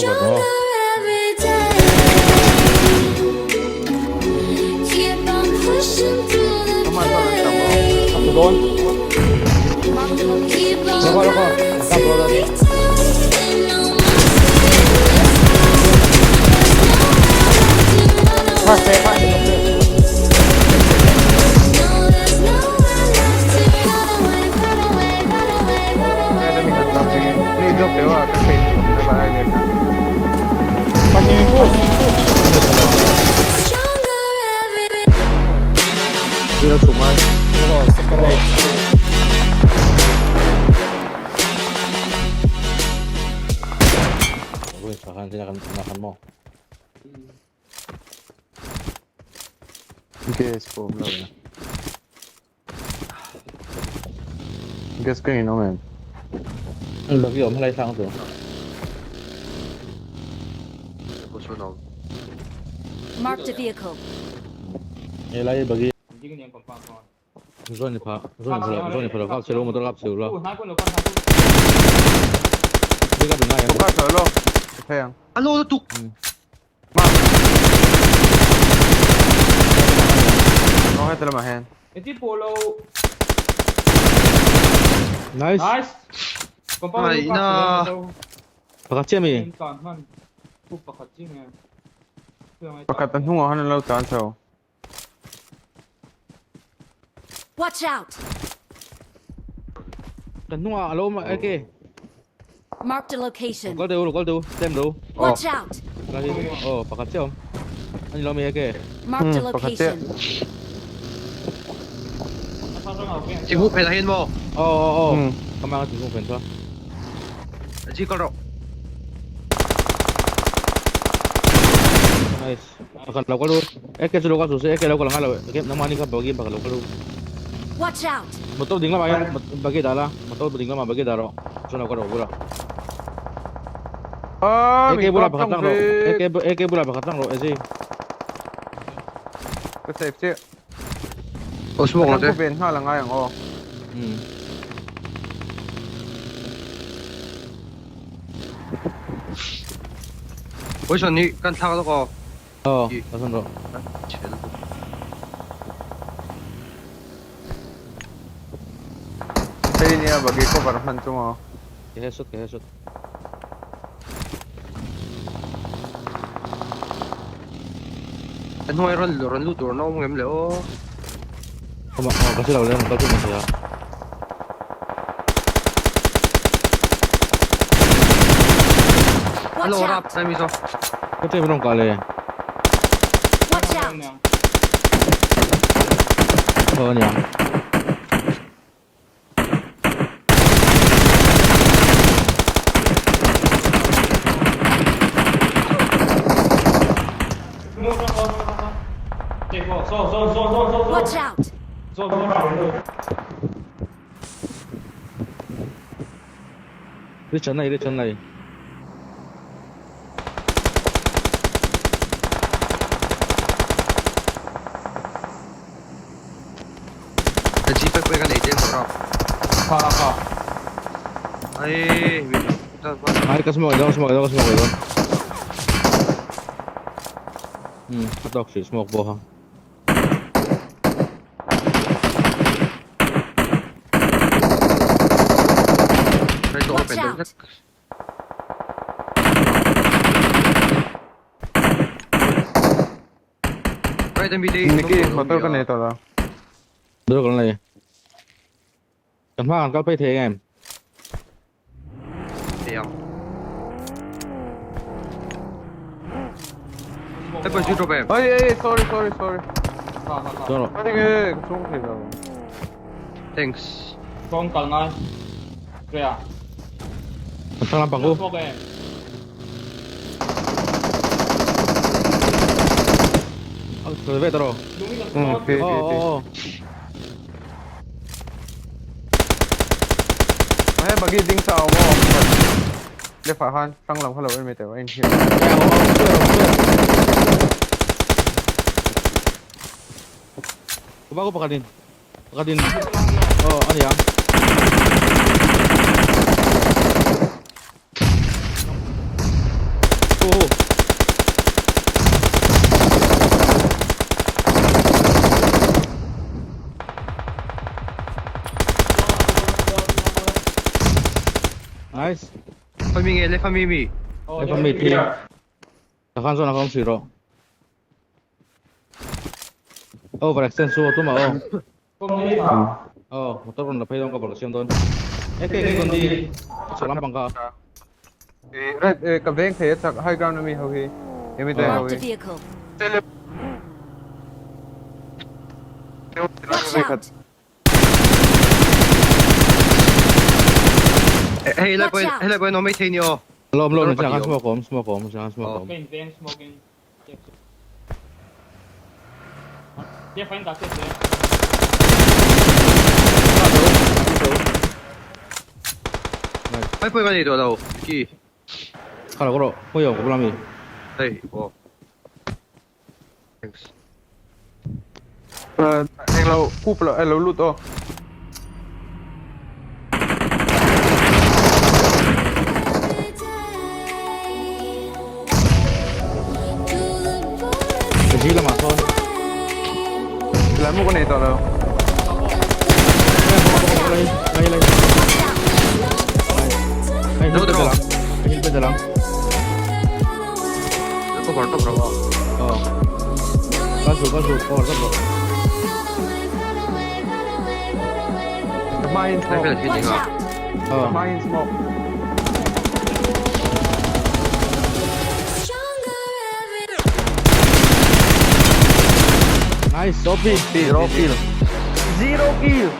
Cover rawh. A tlu dawn. Lawk aw lawk aw. An kap rawh dawn. Fast eh fast eh. Gas pawh awm lo e. Gas ka in awm em? Bagi awm helai thlang chu. Marked a vehicle. Helai bagi. Zon ni pha, zon ni pha, zon ni pha kap chelo motor kap chelo la. Đi kap ngai Kap chelo. Thế ang. Alo tuk. Ma. Nó hết mà hen. Nice. Ai na. Pakhat chiah mi. Pakhat an hnungah han lo tan chho. Watch out! Kan hnungah alo awm a eke. Marked a location. Kal deuh kal deuh tlem deuh. Watch out! Aw pakhat chiah awm. Ani lo mi eke. Marked a Pakhat chiah. location. Thingkung phen ah hian maw? Aw aw aw. Ka mang a thingkung phen kha. Ji kal rawh. Nice. Pakhat lo kal u. Eke chu lo kal suh se eke lo kal ngai lo eke nangmah ni kha bagi pakhat lo kal u. Watch out! Motor ding lamah hian bagi dah la. Motor ding lamah bagi dah rawh. Chuan lo kal rawh bulah. Eke bulah pakhat lang rawh. Eke eke bulah pakhat lang rawh Ezi. Ka save chiah. Aw smoke lo te. Ka ven nghal angai ang aw. Poison hi kan thlak lawk aw. Aw, ka sawn rawh. Hei nia bagi cover hman chu maw. Ke headshot ke headshot. A hnuai rawn rawn lut tur an awm ngem le aw. Awm a, ka hre lo le, kal tum a nia. Hello rap sai mi zo. Ka ṭem rawng kah le. Watch out! Aw ania. Watch out! Ri Chennai ri Chennai. Jeep pawh ka nei tlem tawh rap. Kha kha. Ai min Ai ka smoke dawn smoke dawn smoke dawn. A tawk hrih smoke pawh kha. Watch out! Niki motor ka nei tawh lo. Motor kan nei. Kan hma kan kal phei thei em? Thei ang. Hei pawh chu drop em? Oi oi sorry sorry sorry. Chuan rawh. Ka tinge ka chhung thei lo. Thanks. Kawng kal ngai. Ria. Kan thlang lampang ku. Kal ve ta rawh. Okay okay okay. Hei bagi ding sa aw maw. Left ah khan hrang lam kha lo en mai teh a inhriat. Ka ba ko pakhat in. Pakhat in. Aw a ni ang. Hu hu. Nice. Fami nge le fami mi. Le fami thi. Takhan chuan a kawng sui rawh. Over extend chu aw tumah aw. Aw, motor rawn la phei dawn ka bawlh ka siam dawn. E ke ke kundi chho lampang kha. Right, ka veng thei a chak high ground ami ho hi. Emi te ho Marked a hi. vehicle. Watch out! Hei lai pawhin hei lai pawhin awm mai thei ni aw. Lawm lawm chang a smoke awm smoke awm chang a smoke awm. Ka in veng smoke in. Jeff a in dah chiah che. Hei pawhin ka nei tawh lo Vicky. Kha lo ka rawh hmui awm ka bula mi. Hei aw. Thanks. Eng lo khup lo lo lut aw. Ka ji lamah sawn. Lai mu ka nei tawh lo. Lai lai lai. Ai hil pe dalang. Ai hil pe dalang. Cover top rawh a. Aw. Ka zu ka zu cover top rawh. Ka hmain smoke. Watch out! Aw. Ka hmain smoke. Nice, OP. Zero kill. Zero kill.